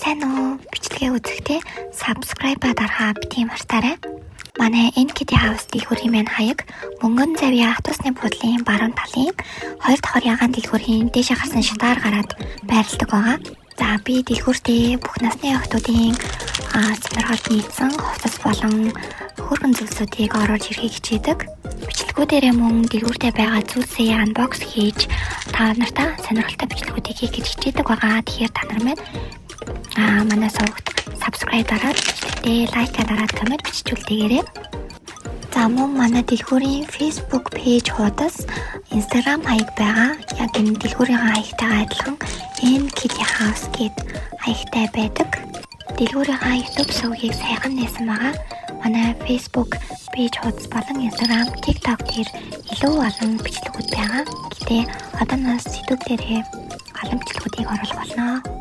Сайн уу? Бичлэгээ үзэхдээ subscribe дарахаа битгий мартаарай. Манай NKT House дэлгүүрийн маань хаяг Мөнгөн завийн автобусны буудлын баруун талын хоёр давхар ягаан дэлгүүрийн дээшээ гарсан шатаар гараад байрладаг байгаа. За, би дэлгүүртээ бүх насны охидуудын сонирхолд нийцсэн хувцас болон хөөрхөн зүйлсүүдийг оруулж ирэхийг хичээдэг. Бичлэгүүдээрээ мөн дэлгүүртээ байгаа зүйлсээ unbox хийж, та нартай сонирхолтой бичлэгүүдийг хийх гэж хичээдэг байгаа. Тэгэхээр та нар маань манай сувагт subscribe дараад, бичлэгтээ like дараад, comment бичиж үлдээгээрэй. За, мөн манай дэлгүүрийн Facebook page хуудас, Instagram хаяг байгаа. Яг энэ дэлгүүрийн хаягтайгаа адилхан N Kitty House гээд хаягтай байдаг. Дэлгүүрийнхаа YouTube сувгийг саяхан нээсэн байгаа. Манай Facebook page хуудас болон Instagram, TikTok дээр илүү олон бичлэгүүд байгаа. Гэхдээ одооноос YouTube дээрээ олон бичлэгүүдийг оруулах болно.